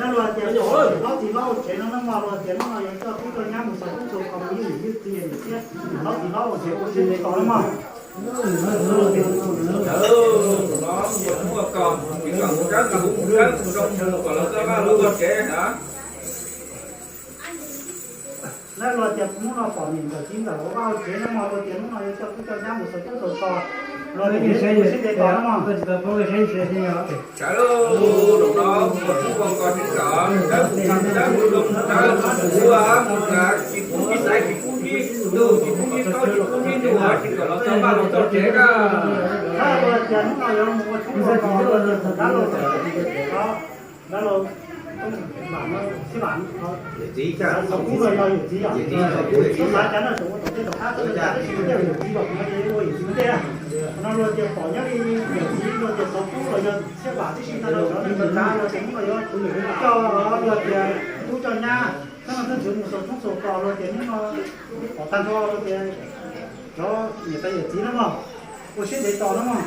Nyob luag tias hlob txiv hlob hauv tsev no na mog, luag tias hnub no yuav coj tub coj nyab mus xov tooj xov kos mus ywj niam ywj txiv niam thiab hlob txiv hlob hauv tsev ua siab ntev tos na mog. Muaj kom, kom mus dawb mus zoo kom lawv txoj vaj lawv txoj tsev na. Lawv luag tias hnub no pom niam ntawm txiv ntawm hauv vaj hauv tsev no mog, luag tias hnub no yuav coj tub coj nyab mus xov tooj xov kos, luag tias ua siab ntev tos na mos. Sawv daws no mus ua kos tsis kom dawb mus dawb, mus dawb mus zoo, mus dawb mus ua, mus tsis pub tib xaiv tsis pub tib ntuj tsis pub tib qaub tsis pub tib ntuj tsis kom los txog vaj los txog tsev na. Luag tias hnub no yuav mus ua tshoob ua kos, luag tias mus dab laug, dab laug Vam no, xib Vam, xov kub los yog yawm txiv yom, xav cas no tseem ua tom tej tom qab, tab sis yawm txiv los kuv ua yawm txiv ua ntej na. Qhov no luag tias pom nyob li yawm txiv luag tias xov kub los yog xib Vam tib si ntag no, cov neeg cov tsav luag tias hnub no yuav coj luag tias tub coj nyab, coj no tub ntxwv mus xov tooj xov kos luag tias hnub no pom tag nrho luag tias cov niam tais yawm txiv na mog, ua siab ntev tos na mog.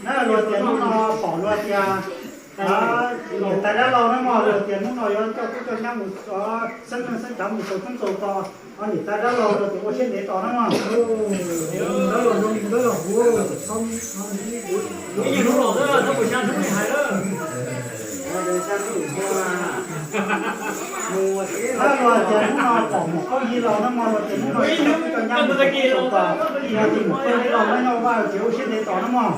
Na luag tias hnub no pom luag tias niam tais dab laug na mog, luag tias hnub no yuav coj tub coj nyab mus xeeb neeg xeeb tsav mus xov tooj xov kos, niam tais dab laug luag tias ua siab ntev tos na mog. Luag tias hnub no pom muam Qaub Yig los na mog, luag tias hnub no coj tub coj nyab mus xov tooj xov kos, luag tias muam Qaub Yig los na nyob vaj tsev ua siab ntev tos na mog.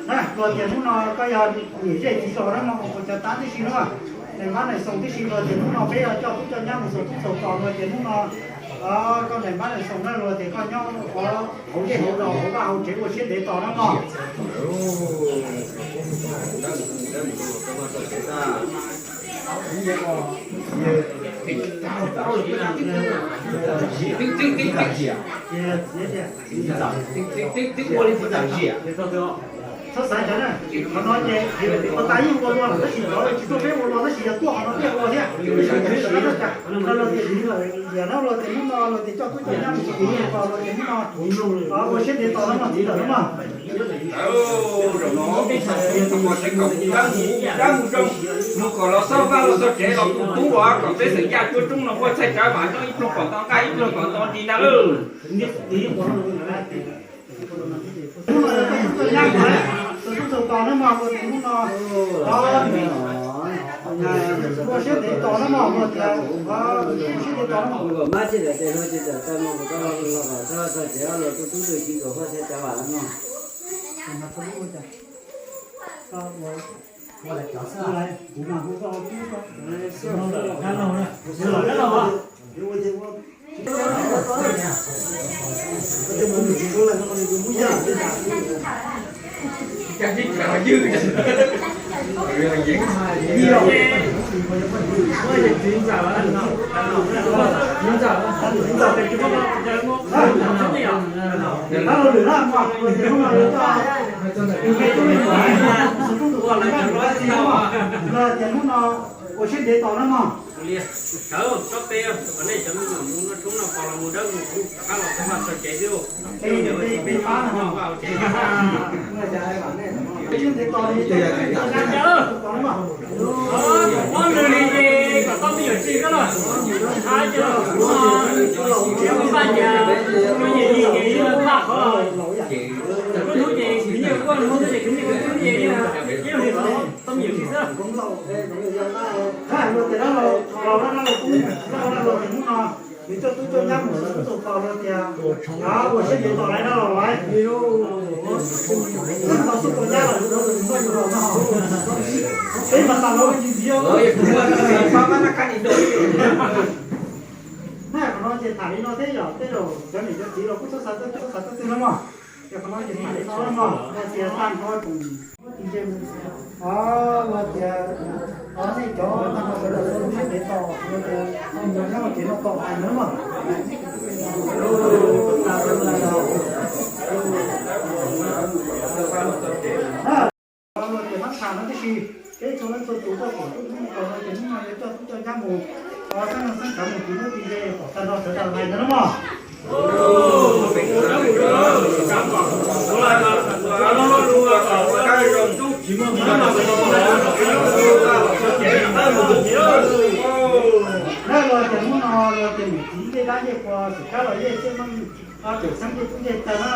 Na, luag tias hnub no koj yog niam zej txiv zos na mog, ua cov tab tib si na, nais npab nais xoo tib si, luag tias hnub no peb yuav coj tub coj nyab mus xov tooj xov kos, luag tias hnub no koj nais npab nais xoo na, luag tias koj nyob hauv zej hauv zos hauv vaj hauv tsev ua siab ntev tos na mog. Txhob xav cov na, qhov no ces ua tas yeej ua luaj lawm tab sis cov tsis tuaj peb ua luaj tab sis yog tuaj qhov no peb ua thiab. Tab sis luag tias txiv lawm, yam no luag tias hnub no luag tias coj tub coj nyab mus xov tooj xov kos, luag tias hnub no ua siab ntev tos na mog txiv lawm na mog. Zaum no mus dab mus zoo, mus kom los txog vaj los txog tsev los tu tub kom peb xeem Yaj cuab Roob no muaj txhais tsav vam nyob ib pluag kom nto nqaj ib pluag kom nto nti ntag lauj. Hnub no yog tub coj nyab mus xov tooj xov kos na mog, hnub no ua siab ntev tos na mog, ua siab ntev tos na mog. Ua siab ntev tos na mog. Sawv tsob peb, nej cov me nyuam mus noj tshoob noj kos los mus dawb mus, kuv rov qab los txog vaj txog tsev xwb. Ob nws li ces kom tau me nyuam tsis koj los, a, ces los kuv, ces paj cas, kuv nyiam li ces paj qhov, kuv hnub ces kuv nyiam kuv hnub ces kuv nyiam kuv hnub ces li, ces li tau me nyuam tsis xwb. Luag tias dab laug, dab laug, dab laug, hnub no nws coj tub coj nyab mus xub tus tos luag tias, ua siab ntev tos lawm dab laug lawm. Tau xub tus nyab lawm, peb mas tas lawm tsis ntxiv. Qhov no ces tham li no thiab yom, tej zaum cov niam cov txiv los kuj txhob xav tuaj, txhob xav tuaj twg no mog. Ces qhov no ces tham li no mog, luag tias tag nrho tus muab tis ze mus, luag tias nej cov tag nrho sawv daws txhob lub siab ntev tos, luag tias mus nyob ces no tos hais no mog. Luag tias mab tham no tib si, peb txhua leej txhua tus koj kom tub hnub tos luag tias hnub no yuav coj tub coj nyab mus, xeeb leej xeeb cov mus tis muab tis ze kom tag nrho sawv daws hais ntawd na mog. Luag tias hnub no luag tias niam txiv tej dab yej puas xwm kab los yej xwb, pem xeeb tej tub tej taw na,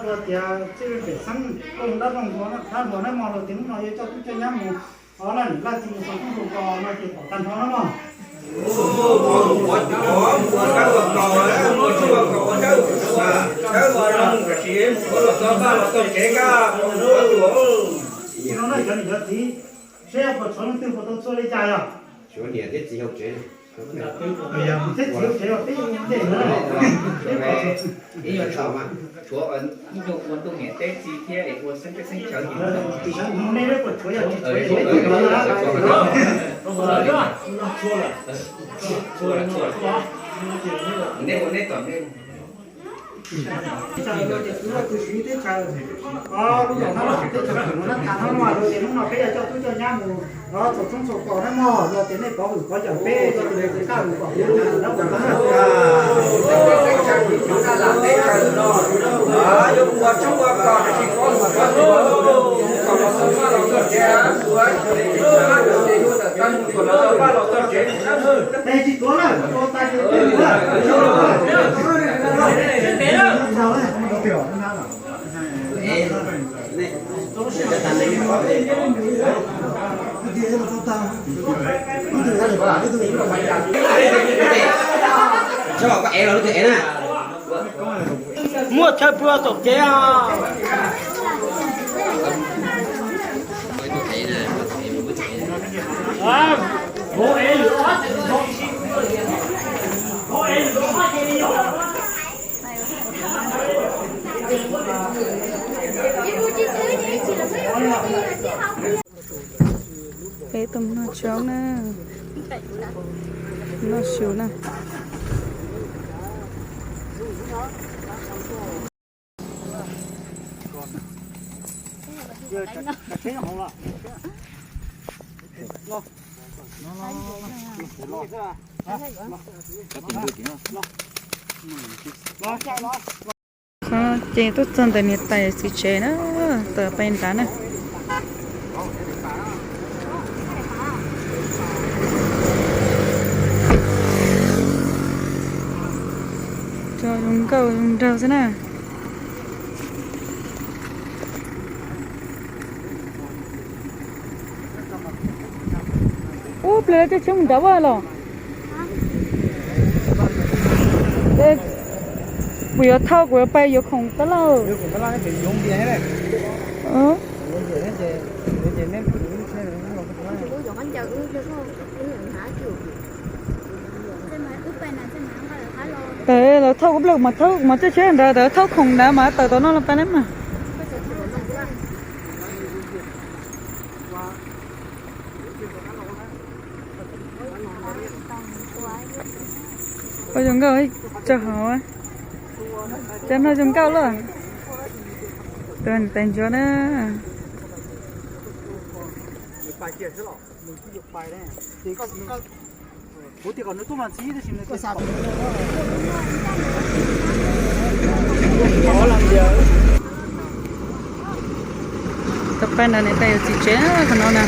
luag tias tej pem xeeb koj dab loog dab hluas na mog, luag tias hnub no yuav coj tub coj nyab mus, laj niam laj txiv mus xov tooj hu ko no ces kom tag nrho na mog. Nim no na cov niam cov txiv, seb puas tshuav leej twg puas tau txhua li cas yog? Tshuav niam thiab txiv hauv tsev. Thiab txiv hauv tsev los peb ua ntej na. Ib nyuag thaum mas tshuav ib nyuag ua ntuj niam teb txiv thiab es ua xeeb teb xeeb chaw. Nej puas tshuav yog tsis tshuav? Nej ua nej tom nej. Teb chaws no ces kuv ua tus xyov teb chaws, lub zos no teb chaws no na, tham no mas luag tias hnub no peb yuav coj tub coj nyab mus txhua txhoob txhua kos na mog, luag tias nej pov hwm pov yawm peb, luag tias nej tsis kaj hwm kom kuv mus dab mus no na. Yuav mus ua tshoob ua kos tab sis pov hwm pov yawm kom los txog vaj los txog tsev, ua vaj los txog tsev. Tes tsis tuav na, ua tas ces peb mus na. Muaj chaw pw tom kev os. Peb tuaj noj tshoob na, noj su na. Qhov ces tuaj txog ntawm niam tais txiv tsev na, tawm pais nrad na. Cov zoo nkauj zoo nraug xwb na. Ub, plig coj tsheb mus nrad vaj los. Kuv yuav thauj, kuv yuav pais yuav khoom tab laj. Tes lawv thauj kuv plig mas thauj mas coj tsheb nrad, lawv thauj khoom nrad mas tawm tom no los pais na mas. Zoo nkauj tso hauv. Cov no zoo nkauj lawm. Tus tais ntsuav na. Tau pab no nws tais yuav txiv tsev qhov no na.